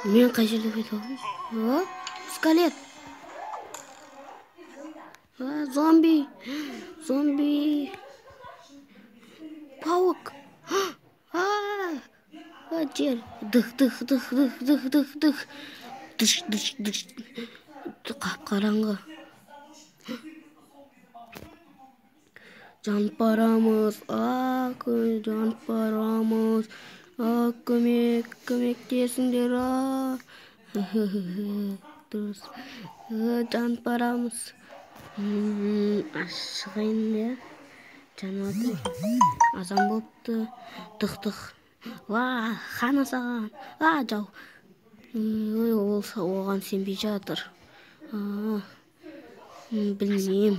Мен қай жерде пайда болдым? Скелет. Зомби. Зомби. Паук. Жер. Дых, дых, дых, дых, дых, дых, дых. Дыш, дыш, дыш. Қап-қараңғы. Жанып барамыз. Жанып барамыз. Көмек, көмектесіңдер. Дұрыс. Жанып барамыз. Шығайын да. Жанып жатыр. Азан болыпты. Тық-тық. Ва, хана саған. Жау. Ой, ол оған сенбей жатыр. Білмеймін.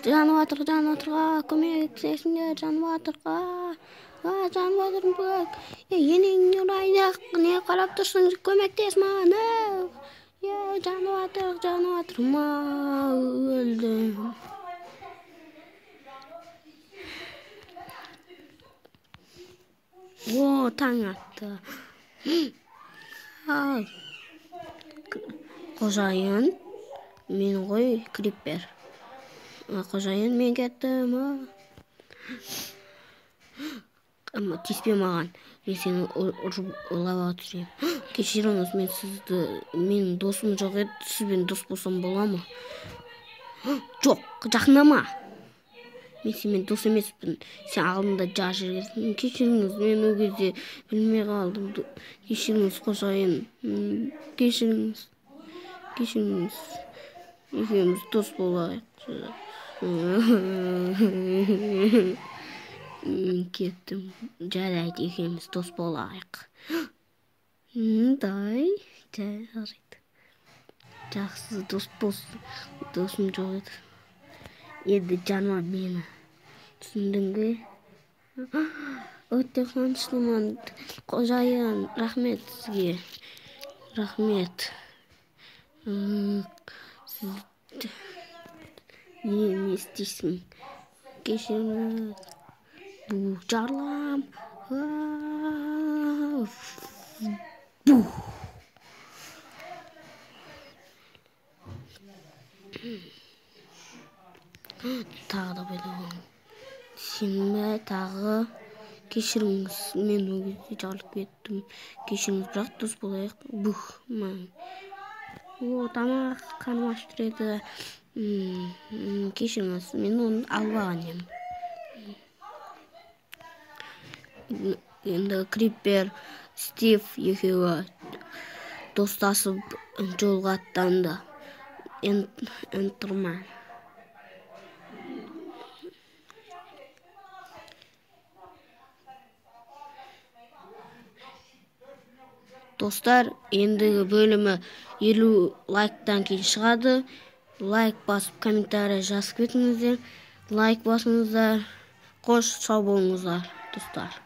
Жанып жатыр, жанып жатыр, көмектесіңдер, жанып жатыр, жанып жатыр. Енеңді ұрайын, не қарап тұрсың, көмектес маған. Жанып жатыр, жанып жатыр, өлдім. О, таң атты. Қожайын, мен ғой Криппер. Қожайын, мен кеттім. Тиіспе маған. Мен сені ұрып лаваға түсіремін. Кешіріңіз, мен сізді, менің досым жоқ еді, сізбен дос болсам бола ма? Жоқ, жақындама. Мен сенімен дос емеспін. Сен алдында жар жібересің. Кешіріңіз, мен ол кезде білмей қалдым. Кешіріңіз, қожайын. Кешіріңіз. Кешіріңіз. Екеуміз дос болайық. Мен кеттім. Жарайды, екеуміз дос болайық. Давай, жарайды. Жақсы дос болсын. Досым жоқ еді. Енді жаныма мені. Түсіндің бе? Өте қуаныштымын. Қожайын, рахмет сізге. Рахмет. Сіз не істейсің? Кешіріңіз. Бух, жарылам. Бух. Тағы да пайда болдым. Сен бе тағы? Кешіріңіз, мен ол кезде жарылып кеттім. Кешіріңіз, бірақ дос болайық. Бух. О, тамақ қарным ашып тұр еді. Кешіріңіз, мен оны алып алған едім. Енді Криппер, Стив екеуі достасып жолға аттанды. Энтермен. Достар, ендігі бөлімі 50 лайктан кейін шығады. Лайк басып, комментарий жазып кетіңіздер. Лайк басыңыздар. Қош, сау болыңыздар, достар.